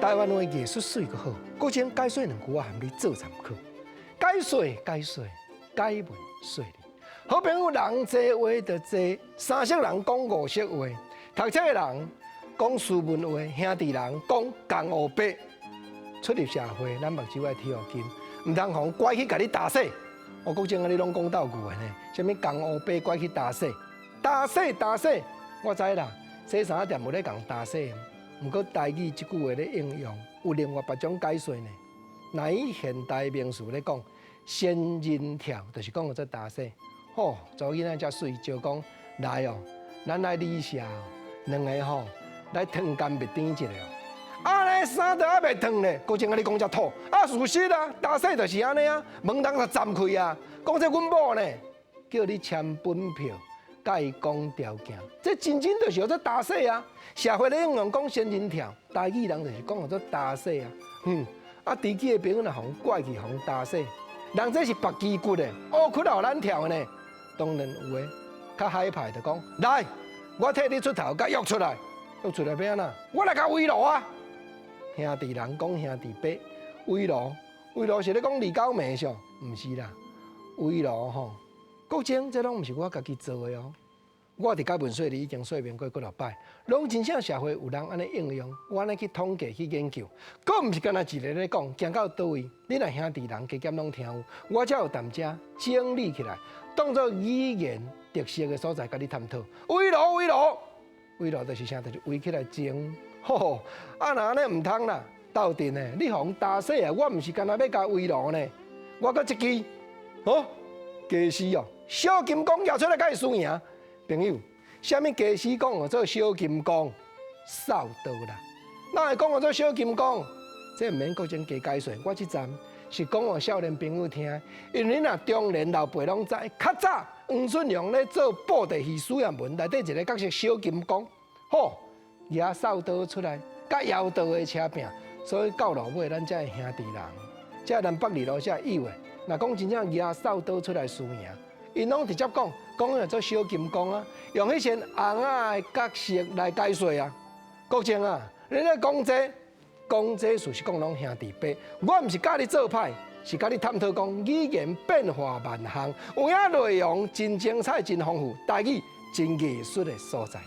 台灣話藝術媠閣好，閣將解說兩句我含你做參考。解說解說，解文說理。好朋友人濟話就濟，三色人講五色話，讀冊的人講斯文話，兄弟人講江湖白。出入社會，咱目睭愛鐵予金，毋通予人拐去共你打死。我講真啊，你攏講鬥句的呢？啥物江湖白拐去打死，打死打死，我知啦。洗衫仔店無咧共打死，毋過台語這句話咧應用，有另外別種解說呢。若以現代名詞咧講，仙人跳就是講做打死。吼，查某囡仔遮媠，招講來哦，咱來理社兩个吼來糖甘蜜甜一下哦。啊，呢衫都猶未脫咧，閣前仔你講遮土，啊事實啊，打死就是按呢啊，門通就斬開啊，講這阮某呢，叫你簽本票，共伊講條件，這真正就是叫做打死啊！社會咧應用講仙人跳，台語人就是講叫做打死啊。啊，知己的朋友若予人拐去，予人打死，人這是縛雞骨的，烏骨予咱跳的呢。當然有的較海派就講，來，我替你出頭，共約出來，約出來欲按怎？我來共圍爐啊！兄弟人講兄弟話，圍爐，圍爐是咧講二九暝上，毋是啦，圍爐吼，國政這攏毋是我家己做的哦。我佇解文說理已經說明過幾若擺，攏真正社會有人按呢應用，我按呢去統計去研究，閣毋是干焦一个咧講，行到佗位，你若兄弟人加減攏聽有，我才有踮遮整理起來，當做語言特色的所在，共你探討。圍爐圍爐，圍爐就是啥？就是圍起來蒸。吼，啊若按呢毋通啦，鬥陣呢？你予人打死啊！我毋是干焦欲共圍爐呢，我閣一支，好，家私哦，小金剛舉出來共伊輸贏。朋友，啥物家私講號做小金剛？掃刀啦！哪會講號做小金剛？這毋免閣前加解說，我這站是講予少年朋友聽，因為你若中年老輩攏知，較早黃俊雄咧做布袋戲史艷文內底一个角色小金剛，吼，舉掃刀出來，佮妖道的車拚，所以到落尾，咱這兄弟人，這南北二路這有的，若講真正舉掃刀出來輸贏，𪜶攏直接講，講做小金剛啊，用彼身尪仔的角色來解說啊。國政啊，你咧講這講這，事實講攏兄弟話，我毋是共你做歹，是共你探討講語言變化萬象，有影內容真精彩、真豐富，台語真藝術的所在。